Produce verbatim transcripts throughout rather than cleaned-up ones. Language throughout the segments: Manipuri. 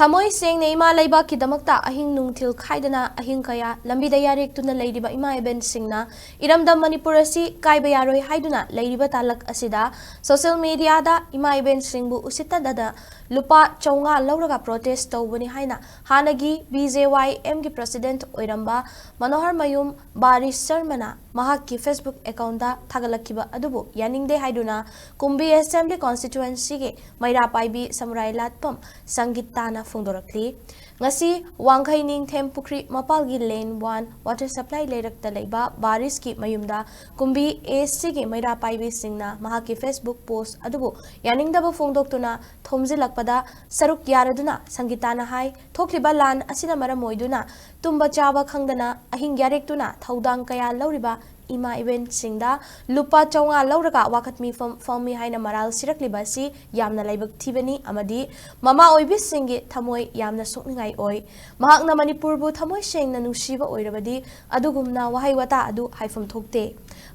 ꯊꯃꯣꯏ ꯁꯦꯡꯅ ꯏꯃꯥ ꯂꯩꯕꯥꯛꯀꯤꯗꯃꯛꯇ ꯑꯍꯤꯡ ꯅꯨꯡꯊꯤꯜ ꯈꯥꯏꯗꯅ ꯑꯍꯤꯡ ꯀꯌꯥ ꯂꯝꯕꯤꯗ ꯌꯥꯔꯦꯛꯇꯨꯅ ꯂꯩꯔꯤꯕ ꯏꯃꯥ ꯏꯕꯦꯟꯁꯤꯡꯅ ꯏꯔꯝꯗꯝ ꯃꯅꯤꯄꯨꯔ ꯑꯁꯤ ꯀꯥꯏꯕ ꯌꯥꯔꯣꯏ ꯍꯥꯏꯗꯨꯅ ꯂꯩꯔꯤꯕ ꯇꯥꯂꯛ ꯑꯁꯤꯗ social mediaꯗ ꯏꯃꯥ ꯏꯕꯦꯟꯁꯤꯡꯕꯨ ꯎꯁꯤꯠꯇꯗꯅ ꯂꯨꯄꯥ ꯆꯥꯝꯃꯉꯥ ꯂꯧꯔꯒ protest ꯇꯧꯕꯅꯤ ꯍꯥꯏꯅ ꯍꯥꯟꯅꯒꯤ BJYMꯒꯤ president ꯑꯣꯏꯔꯝꯕ ꯃꯅꯣꯍꯔ ꯃꯌꯨꯝ ꯕꯥꯔꯤꯁ ꯁꯔꯃꯅ ꯃꯍꯥꯛꯀꯤ Facebook accountꯇ ꯊꯥꯒꯠꯂꯛꯈꯤꯕ ꯑꯗꯨꯕꯨ ꯌꯥꯅꯤꯡꯗꯦ ꯍꯥꯏꯗꯨꯅ ꯀꯨꯝꯕꯤ Assembly Constituencyꯒꯤ ꯃꯩꯔꯥ ꯄꯥꯏꯕꯤ ꯁꯃꯨꯔꯥꯏ ꯂꯥꯠꯐꯝ ꯁꯪꯒꯤꯇꯥꯅ ꯐꯣꯡꯗꯣꯔꯛꯂꯤ꯫ ꯉꯁꯤ ꯋꯥꯡꯈꯩ ꯅꯤꯡꯊꯦꯝ ꯄꯨꯈ꯭ꯔꯤ ꯃꯄꯥꯜꯒꯤ Lane One water supply ꯂꯩꯔꯛꯇ ꯂꯩꯕ ꯕꯥꯔꯤꯁꯀꯤ ꯃꯌꯨꯝꯗ ꯀꯨꯝꯕꯤ ACꯒꯤ ꯃꯩꯔꯥ ꯄꯥꯏꯕꯤꯁꯤꯡꯅ ꯃꯍꯥꯛꯀꯤ Facebook post ꯑꯗꯨꯕꯨ ꯌꯥꯅꯤꯡꯗꯕ ꯐꯣꯡꯗꯣꯛꯇꯨꯅ ꯊꯣꯝꯖꯤꯜꯂꯛꯄꯗ ꯁꯔꯨꯛ ꯌꯥꯔꯗꯨꯅ ꯁꯪꯒꯤꯇꯥꯅ ꯍꯥꯏ, ꯊꯣꯛꯂꯤꯕ ꯂꯥꯟ ꯑꯁꯤꯅ ꯃꯔꯝ ꯑꯣꯏꯗꯨꯅ ꯇꯨꯝꯕ ꯆꯥꯕ ꯈꯪꯗꯅ ꯑꯍꯤꯡ ꯌꯥꯔꯦꯛꯇꯨꯅ ꯊꯧꯗꯥꯡ ꯀꯌꯥ ꯂꯧꯔꯤꯕ ꯏꯃꯥ ꯏꯕꯦꯟꯁꯤꯡꯗ ꯂꯨꯄꯥ ꯆꯥꯝꯃꯉꯥ ꯂꯧꯔꯒ ꯋꯥꯀꯠ ꯃꯤꯐꯝ ꯐꯝꯃꯤ ꯍꯥꯏꯅ ꯃꯔꯥꯜ ꯁꯤꯔꯛꯂꯤꯕ ꯑꯁꯤ ꯌꯥꯝꯅ ꯂꯥꯏꯕꯛ ꯊꯤꯕꯅꯤ ꯑꯃꯗꯤ ꯃꯃꯥ ꯑꯣꯏꯕꯤꯁꯤꯡꯒꯤ ꯊꯃꯣꯏ ꯌꯥꯝꯅ ꯁꯣꯛꯅꯤꯡꯉꯥꯏ ꯑꯣꯏ꯫ ꯃꯍꯥꯛꯅ ꯃꯅꯤꯄꯨꯔꯕꯨ ꯊꯃꯣꯏ ꯁꯦꯡꯅ ꯅꯨꯡꯁꯤꯕ ꯑꯣꯏꯔꯕꯗꯤ ꯑꯗꯨꯒꯨꯝꯅ ꯋꯥꯍꯩ ꯋꯥꯇꯥ ꯑꯗꯨ ꯍꯥꯏꯐꯝ ꯊꯣꯛꯇꯦ꯫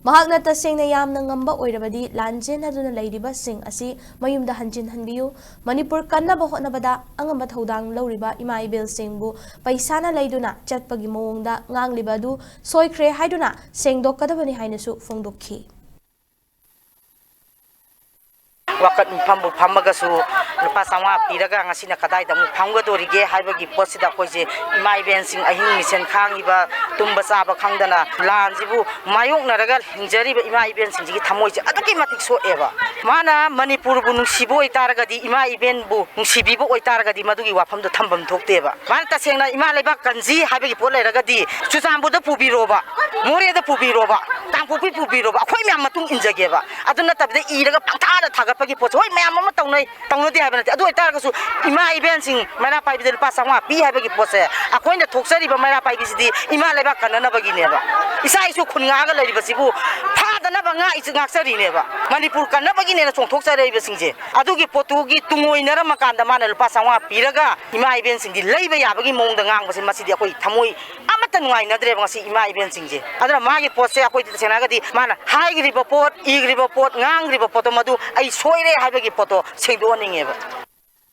ꯃꯍꯥꯛꯅ ꯇꯁꯦꯡꯅ ꯌꯥꯝꯅ ꯉꯝꯕ ꯑꯣꯏꯔꯕꯗꯤ ꯂꯥꯟ ꯆꯦꯟꯅꯗꯨꯅ ꯂꯩꯔꯤꯕꯁꯤꯡ ꯑꯁꯤ ꯃꯌꯨꯝꯗ ꯍꯟꯖꯤꯟꯍꯟꯕꯤꯌꯨ꯫ ꯃꯅꯤꯄꯨꯔ ꯀꯟꯅꯕ ꯍꯣꯠꯅꯕꯗ ꯑꯉꯝꯕ ꯊꯧꯗꯥꯡ ꯂꯧꯔꯤꯕ ꯏꯃꯥ ꯏꯕꯦꯜꯁꯤꯡꯕꯨ ꯄꯩꯁꯥꯅ ꯂꯩꯗꯨꯅ ꯆꯠꯄꯒꯤ ꯃꯑꯣꯡꯗ ꯉꯥꯡꯂꯤꯕ ꯑꯗꯨ ꯁꯣꯏꯈ꯭ꯔꯦ ꯍꯥꯏꯗꯨꯅ ꯁꯦꯡꯗꯣꯛꯀꯗꯕꯅꯤ ꯍꯥꯏꯅꯁꯨ ꯐꯣꯡꯗꯣꯛꯈꯤ꯫ ꯋꯥꯀꯠ ꯃꯤꯐꯝꯕꯨ ꯐꯝꯃꯒꯁꯨ ꯂꯨꯄꯥ ꯆꯥꯝꯃꯉꯥ ꯄꯤꯔꯒ ꯉꯁꯤꯅ ꯀꯗꯥꯏꯗ ꯑꯃꯨꯛ ꯐꯝꯒꯗꯣꯔꯤꯒꯦ ꯍꯥꯏꯕꯒꯤ ꯄꯣꯠꯁꯤꯗ ꯑꯩꯈꯣꯏꯁꯦ ꯏꯃꯥ ꯏꯕꯦꯟꯁꯤꯡ ꯑꯍꯤꯡ ꯃꯤꯁꯦꯟ ꯈꯥꯡꯉꯤꯕ, ꯇꯨꯝꯕ ꯆꯥꯕ ꯈꯪꯗꯅ ꯂꯥꯟꯁꯤꯕꯨ ꯃꯥꯌꯣꯛꯅꯔꯒ ꯍꯤꯡꯖꯔꯤꯕ ꯏꯃꯥ ꯏꯕꯦꯟꯁꯤꯡꯁꯤꯒꯤ ꯊꯃꯣꯏꯁꯦ ꯑꯗꯨꯛꯀꯤ ꯃꯇꯤꯛ ꯁꯣꯛꯑꯦꯕ꯫ ꯃꯥꯅ ꯃꯅꯤꯄꯨꯔꯕꯨ ꯅꯨꯡꯁꯤꯕ ꯑꯣꯏꯇꯥꯔꯒꯗꯤ, ꯏꯃꯥ ꯏꯕꯦꯟꯕꯨ ꯅꯨꯡꯁꯤꯕꯤꯕ ꯑꯣꯏꯇꯥꯔꯒꯗꯤ ꯃꯗꯨꯒꯤ ꯋꯥꯐꯝꯗꯣ ꯊꯝꯐꯝ ꯊꯣꯛꯇꯦꯕ꯫ ꯃꯥꯅ ꯇꯁꯦꯡꯅ ꯏꯃꯥ ꯂꯩꯕꯥꯛ ꯀꯟꯁꯤ ꯍꯥꯏꯕꯒꯤ ꯄꯣꯠ ꯂꯩꯔꯒꯗꯤ ꯆꯨꯔꯆꯥꯟꯄꯨꯔꯗ ꯄꯨꯕꯤꯔꯣꯕ, ꯃꯣꯔꯦꯗ ꯄꯨꯕꯤꯔꯣꯕ, ꯀꯥꯡꯄꯣꯛꯄꯤ ꯄꯨꯕꯤꯔꯣꯕ, ꯑꯩꯈꯣꯏ ꯃꯌꯥꯝ ꯃꯇꯨꯡ ꯏꯟꯖꯒꯦꯕ꯫ ꯑꯗꯨ ꯅꯠꯇꯕꯤꯗ ꯏꯔꯒ ꯄꯪꯊꯥꯗ ꯊꯥꯒꯠꯄꯒꯤ ꯄꯣꯠꯁꯦ, ꯍꯣꯏ, ꯃꯌꯥꯝ ꯑꯃ ꯇꯧꯅꯩ, ꯇꯧꯅꯗꯦ ꯍꯥꯏꯕ ꯅꯠꯇꯦ꯫ ꯑꯗꯨ ꯑꯣꯏꯇꯥꯔꯒꯁꯨ ꯏꯃꯥ ꯏꯕꯦꯟꯁꯤꯡ ꯃꯩꯔꯥ ꯄꯥꯏꯕꯤꯗ ꯂꯨꯄꯥ ꯆꯥꯝꯃꯉꯥ ꯄꯤ ꯍꯥꯏꯕꯒꯤ ꯄꯣꯠꯁꯦ, ꯑꯩꯈꯣꯏꯅ ꯊꯣꯛꯆꯔꯤꯕ ꯃꯩꯔꯥ ꯄꯥꯏꯕꯤꯁꯤꯗꯤ ꯏꯃꯥ ꯂꯩꯕꯥꯛ ꯀꯟꯅꯅꯕꯒꯤꯅꯦꯕ꯫ ꯏꯆꯥ ꯏꯁꯨ ꯈꯨꯟ ꯉꯥꯛꯑꯒ ꯂꯩꯔꯤꯕꯁꯤꯕꯨ ꯐꯥꯗꯅꯕ ꯉꯥꯛꯏ-, ꯉꯥꯛꯆꯔꯤꯅꯦꯕ꯫ ꯃꯅꯤꯄꯨꯔ ꯀꯟꯅꯕꯒꯤꯅꯦꯅ ꯆꯣꯡꯊꯣꯛꯆꯔꯛꯏꯕꯁꯤꯡꯁꯦ꯫ ꯑꯗꯨꯒꯤ ꯄꯣꯠꯇꯨꯒꯤ ꯇꯨꯡꯑꯣꯏꯅꯔꯝꯃꯀꯥꯟꯗ ꯃꯥꯅ ꯂꯨꯄꯥ ꯆꯥꯝꯃꯉꯥ ꯄꯤꯔꯒ ꯏꯃꯥ ꯏꯕꯦꯟꯁꯤꯡꯗꯤ ꯂꯩꯕ ꯌꯥꯕꯒꯤ ꯃꯑꯣꯡꯗ ꯉꯥꯡꯕꯁꯦ, ꯃꯁꯤꯗꯤ ꯑꯩꯈꯣꯏ ꯊꯃꯣꯏ ꯑꯃꯠꯇ ꯅꯨꯡꯉꯥꯏꯅꯗ꯭ꯔꯦꯕ ꯉꯁꯤ ꯏꯃꯥ ꯏꯕꯦꯟꯁꯤꯡꯁꯦ꯫ ꯑꯗꯨꯅ ꯃꯥꯒꯤ ꯄꯣꯠꯁꯦ ꯑꯩꯈꯣꯏꯗꯤ ꯇꯁꯦꯡꯅ ꯍꯥꯏꯔꯒꯗꯤ ꯃꯥꯅ ꯍꯥꯏꯈ꯭ꯔꯤꯕ ꯄꯣꯠ, ꯏꯈ꯭ꯔꯤꯕ ꯄꯣꯠ, ꯉꯥꯡꯈ꯭ꯔꯤꯕ ꯄꯣꯠꯇꯣ ꯃꯗꯨ ꯑꯩ ꯁꯣꯏꯔꯦ ꯍꯥꯏꯕꯒꯤ ꯄꯣꯠꯇꯣ ꯁꯦꯡꯗꯣꯛꯍꯟꯅꯤꯡꯉꯦꯕ꯫